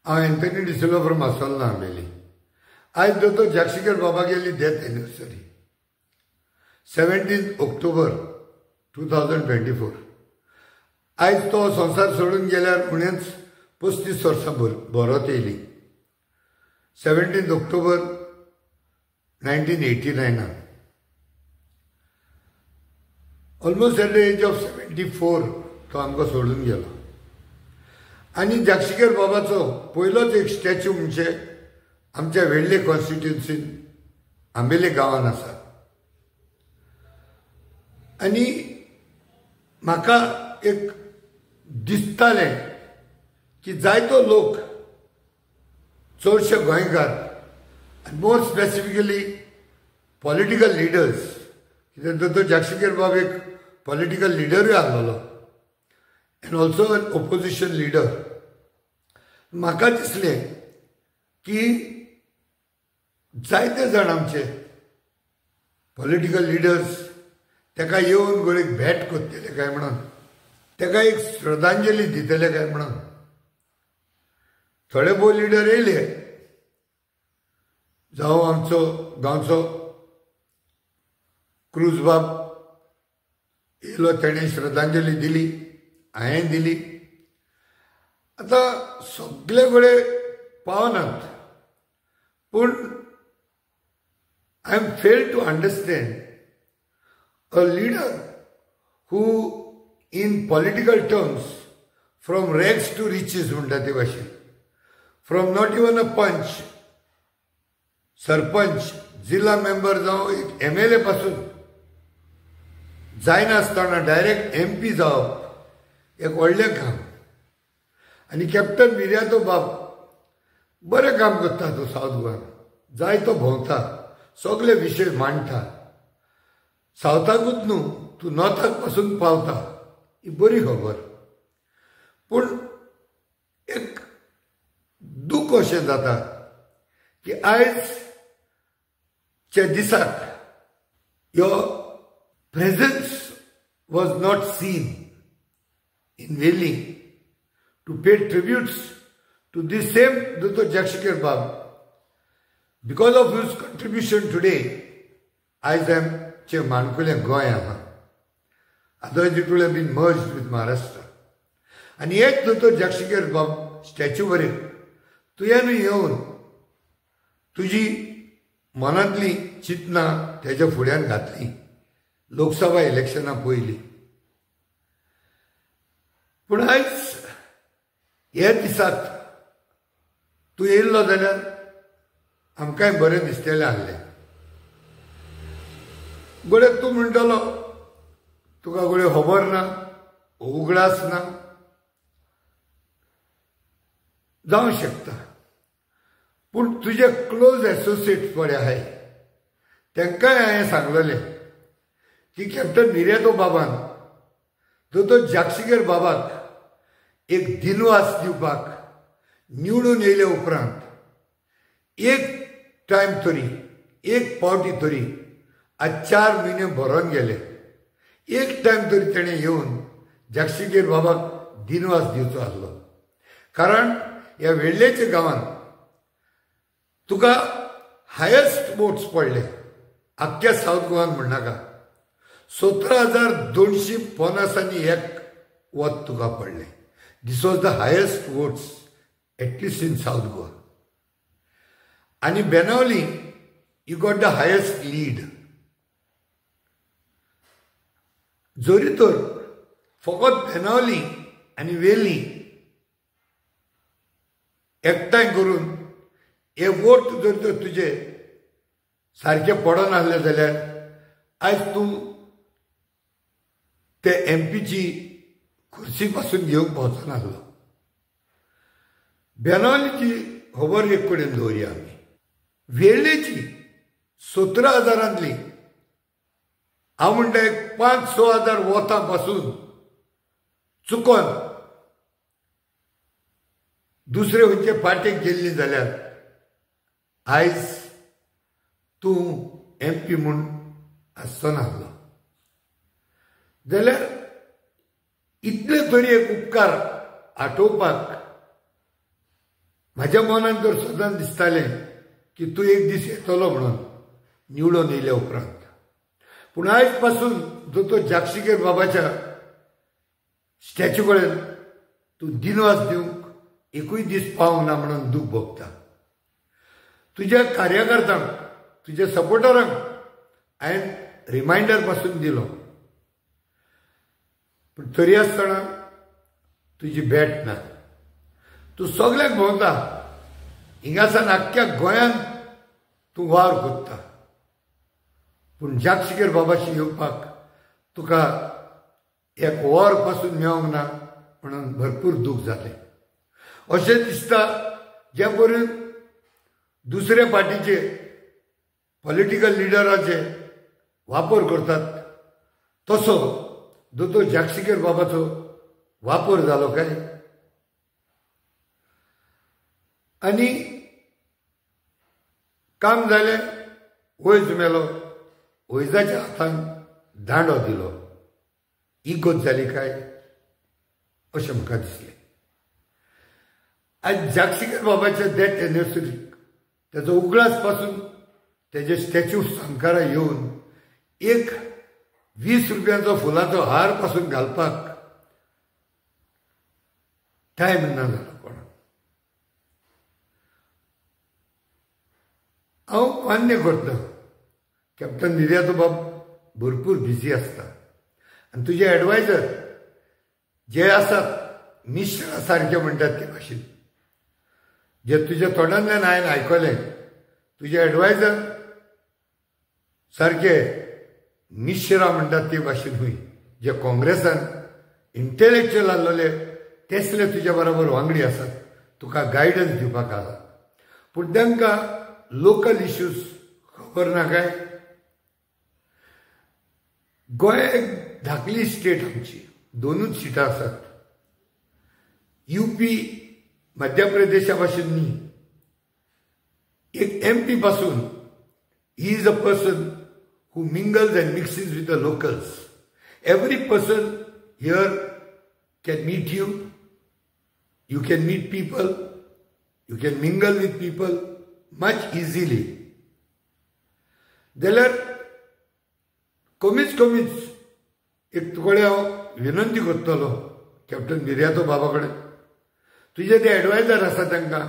हांव Anthony D'Silva from आसोल्ला Ambelim. आयज दोतोर जाक्षीकर बाबागेली death anniversary 17 October 2024. आयज तो संवसार सोडून गेल्यार उणेच 35 वर्सां भरत येयली. 17 October 1989 almost at the age of 74 तो आमकां सोडून गेलो. आनी जाक्षीकर बाबाचो पयलोच एक स्टॅच्यू म्हणजे आमच्या वेळ्ळे कॉन्स्टिट्युन्सीन आंबेले गांवान आसा. आनी म्हाका एक दिसतालें की जायतो लोक चडशे गोंयकार आनी मोर स्पेसिफिकली पॉलिटिकल लिडर्स, कित्याक दोतोर जाक्षीकर बाब एक पॉलिटिकल लिडरूय आसलेलो and also an opposition leader. म्हाका दिसलें की जायते जाण आमचे पॉलिटिकल लिडर्स ताका येवन गोळेक भेट करतले काय म्हणून, ताका एक श्रद्धांजली दितले काय म्हणून. थोडे भोव लिडर येयले, जावं आमचो गांवचो क्रूजबाब येयलो, तेणें श्रद्धांजली दिली, हांवें दिली. आतां सगळे कडेन पावनात, पूण I am fail to understand a leader who in political terms from rags to riches म्हणटा ते भाशेन, from not even a panch, sarpanch, जिल्हा मेंबर जावं एक MLA पासून जायनासतना डायरेक्ट MP जावप एक व्हडलें काम. आनी कॅप्टन विर्यातो बाब बरें काम करता, तो सावथ गोवान जायतो भोंवता, सगळे विशय मांडटा, सावथाकूच न्हू तूं नॉर्थाक पासून पावता, ही बरी खबर. पूण एक दूख अशें जाता की आयजच्या दिसाक your presence was not seen in Velli to pay tributes to this same Dr. Jakshikar Bab. Because of his contribution today, आयज आमचे माणकुलें गोंय आहा, otherwise it would have been merged with Maharashtra. आनी एक दोतोर जाक्षीकर बाब स्टॅच्यू बरें तुवें येवन तुजी मनांतली चिंतना तेज्या फुड्यान घातली लोकसभा इलेक्शना पयलीं. पूण आयज हे दिसाक तूं येयल्लो जाल्यार आमकांय बरें दिसतलें आहलें. गोडे तूं म्हणटलो तुका गोडे खबर ना, उगडास ना, जावं शकता. पूण तुजे क्लोज एसोसिएट पळय आहाय तांकांय हांवें सांगलेलें की कॅप्टन विर्यातो बाबान दोतोर जाक्षीकर बाबाक एक दिनवास दिवपाक निवडून येयले उपरांत एक टायम तरी, एक पावटी तरी, आज 4 म्हयने भरोन गेले, एक टायम तरी तेणें येवन जाक्षीकर बाबाक दिनवास दिवचो आसलो. कारण ह्या वेळ्ळेच्या गांवांत तुका हायस्ट वोट्स पडले आख्ख्या सावथ गोवान म्हणनाका, 17,251 वत तुका पडले. This was the highest votes at least in South Goa. आनी Benaulim you got the highest lead. जरी तर फकत बेनावली आनी वेली एकठांय करून हे वोट जर तर तुजे सारके पडनासले जाल्यार आयज तूं ते MPची खुर्सी पासून घेवंक पावचो नासलो. बेनावलीची खबर एक कडेन दवरया आमी. वेळ्ळेची 17,000 हांव म्हणटा एक 5-6 हजार वोतां पासून चुकोन दुसरे खंयचे पार्टेक गेल्ली जाल्यार आयज तूं MP म्हूण आसचो नासलो. जाल्यार इतले तरी एक उपकार आठोवपाक म्हाज्या मनान तर सदांच दिसतालें की तूं एक दीस येतलो म्हणून निवडून येयल्या उपरांत. पूण आयज पासून दोतोर जागशिकेर बाबाच्या स्टॅच्यू कडेन तूं दिनवास दिवंक एकूय दीस पावंक ना म्हणून दूख भोगता. तुज्या कार्यकर्त्यांक, तुज्या सपोर्टरांक हांवें रिमायंडर पासून दिलो, पूण तरी आसतना तुजी भेट ना. तूं सगळ्याक भोंवता, हिंगासान आख्ख्या गोंयांत तूं वावर कोत्ता, पूण जागशिकेर बाबाशी येवपाक तुका एक वर पासून मेळोंक ना म्हणून भरपूर दूख जालें. अशें दिसता जे परी दुसऱ्या पार्टीचे पॉलिटिकल लिडराचे वापर करतात तसो दोतोर जागशिकेर बाबाचो वापर जालो काय? आनी काम जालें, वयज मेलो, वैजाच्या हातान दांडो दिलो, इगोत जाली काय अशें म्हाका दिसलें. आयज जागशिकेर बाबाच्या डेथ एनिवर्सरीक तेजो उगडास पासून तेजे स्टॅच्यू सामकारा येवन एक 20 रुपयांचो फुलांचो हार पासून घालपाक टायम ना जालो कोणाक. हांव मान्य करता कॅप्टन विर्यातो बाब भरपूर बिजी आसता आनी तुजे एडवायजर जे आसात मिश्रा सारके म्हणटात ते भाशेन, जे तुज्या तोंडांतल्यान हांवें आयकलें, तुजे एडवायजर सारके मिश्रा म्हणटात ते भाशेन न्हय, जे काँग्रेसान इंटेलेक्च्युअल आसलेले तेसले तुज्या बरोबर वांगडी आसात, तुका गायडन्स दिवपाक आसात, पूण तांकां लोकल इश्यूज खबर ना काय? गोंय एक धाकली स्टेट आमची, 2 सिटां आसात. यूपी मध्य प्रदेशा भाशेन न्ही, एक एम पी पासून he is a person who mingles and mixes with the locals. Every person here can meet you, you can meet people, you can mingle with people much easily. जाल्यार कमीच कमीच एक तुकडे हांव विनंती करतलो कॅप्टन विर्यातो बाबा कडेन, तुजे ते एडवायजर आसा तांकां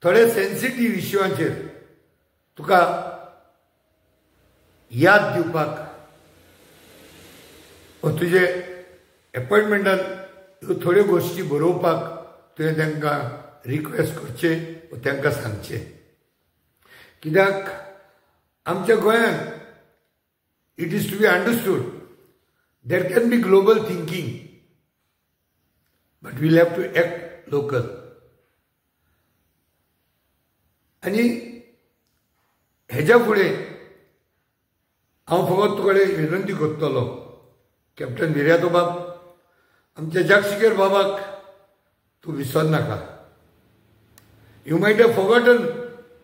थोडे सेन्सिटीव इश्यूआंचेर तुका याद दिवपाक वा तुजे एपॉयंटमेंटान ह्यो थोड्यो गोश्टी बरोवपाक तुवें तांकां रिक्वेस्ट करचें वा तांकां सांगचें. कित्याक आमच्या गोंयांत it is to be understood there can be global thinking but we'll have to act local. आनी हेज्या फुडें हांव फकत तुकडे विनंती करतलो कॅप्टन विर्यातो बाब, आमच्या जागशिकेर बाबाक तूं विसरनाका. You might have forgotten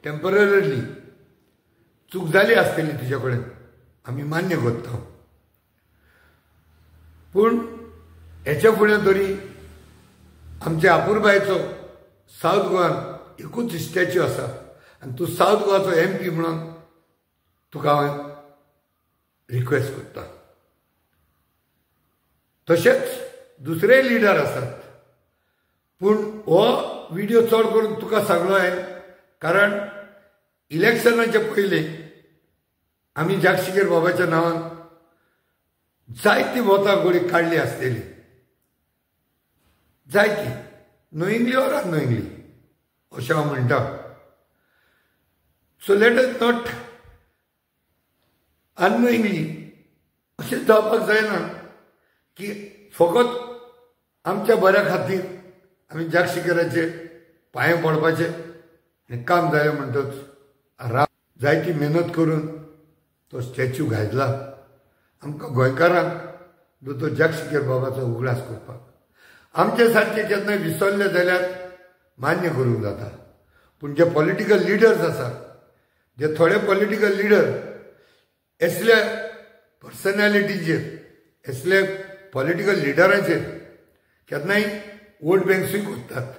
temporarily, चूक जाली आसतली तुज्या कडेन, आमी मान्य करता, पूण हेच्या फुडें तरी आमच्या अपुरबायेचो सावथ गोवान एकूच स्टॅच्यू आसा आनी तूं सावथ गोवाचो एम पी म्हणून तुका हांव रिक्वेस्ट करता. तशेंच दुसरे लिडर आसात, पूण हो व्हिडिओ चड करून तुका सांगलो हांवें कारण इलेक्शनाच्या पयलीं आमी जागशिकेर बाबाच्या नांवान जायती वोतां गोळी काडली आसतली, जायती नोइंगली ऑर अननोइंगली अशें हांव म्हणटा. So let us not unknowingly अशें जावपाक जायना की फकत आमच्या बऱ्या खातीर आमी जागशिकेराचे पांये पडपाचे आनी काम जालें म्हणटच जायती मेहनत करून तो स्टॅच्यू घातला आमकां गोंयकारांक दोतोर जागशिकेर बाबाचो उगडास करपाक. आमचे सारके केन्ना विसरले जाल्यार मान्य करूंक जाता, पूण जे पॉलिटिकल लिडर्स आसात, जे थोडे पॉलिटिकल लिडर असल्या पर्सनॅलिटीचेर, असल्या पॉलिटिकल लिडरांचेर केन्नाय वोट बँक्सूय कोत्तात.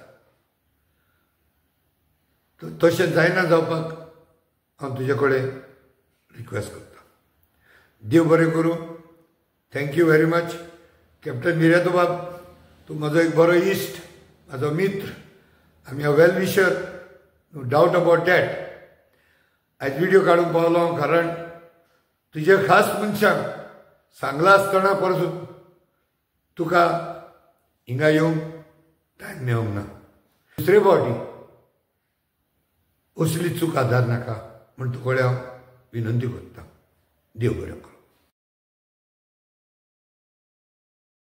तशें जायना जावपाक हांव तुजे कडेन रिक्वेस्ट करता. देव बरें करूं. Thank you very much captain Viriato बाब. तूं म्हजो एक बरो इश्ट, म्हाजो मित्र, आमी a well wisher, no doubt about that. आयज व्हिडियो काडूंक पावलो हांव कारण तुजे खास मनशांक सांगलां आसतना परसून तुका हिंगा येवंक टायम मेळूंक ना. दुसरे फावटी असली चूक आदार नाका म्हूण तुकडे हांव विनंती करता. देव बरें करूं.